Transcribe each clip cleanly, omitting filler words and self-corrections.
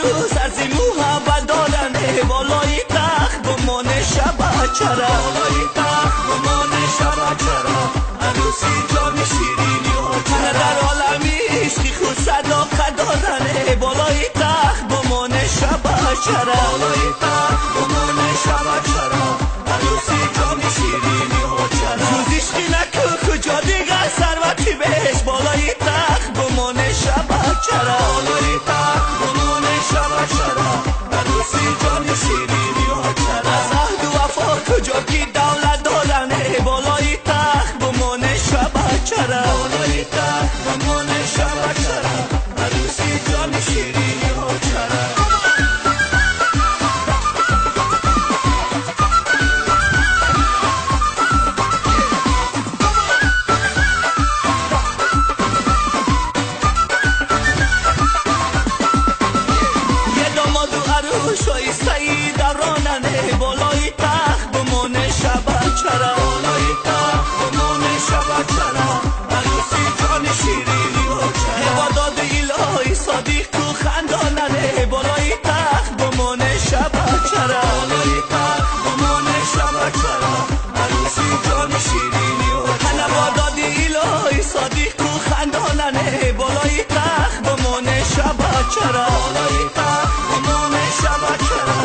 عروس از این محبت دارنه بالای تخت بمانه شب چرا بالای تخت بمانه شب چرا عروسی جان شیرینی ها چرا در عالم عشقی خود صداقت دارنه بالای تخت بمانه شب چرا بالای تخت بمانه شب چرا عروسی جان شیرینی ها چرا جز عشقی نکو کجا دیگر ثروتی بهش بالای تخت بمانه شب چرا بالای تخت بمانه شب چرا عروسی جان شیرینی ها چرا از عهد و وفا کجا کی دولت دارنه بالای تخت بمانه شب چرا بالای تخت بمانه شب چرا عروسی جان شیرینی ها چرا بالای تخت بمانه شب چرا بالای تخت بمانه شب چرا عروسی جان شیرینی ها چرا با داد الهی صادق و خنداننه بالای تخت بمانه شب چرا بالای تخت بمانه شب چرا عروسی جان شیرینی ها چرا با داد الهی صادق و خنداننه بالای تخت بمانه شب چرا بالای تخت بمانه شب چرا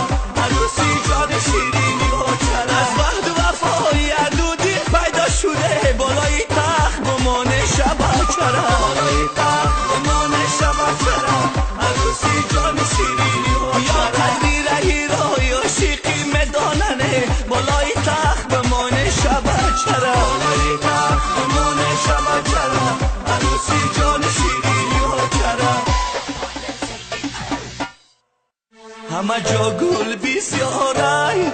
عروسی جان شیرینی ها چرا از وحد و وفای عدودی پیدا شده بالای تخت بمانه شب چرا بالای تخت بمانه شب چرا عروسی جان شیرینی ها چرا یا قدری رهی را یا عشقی میداننه بالای تخت بمانه شب چرا بالای تخت بمانه شب چرا عروسی جان شیرینی ها چرا همه جا گل بسیارای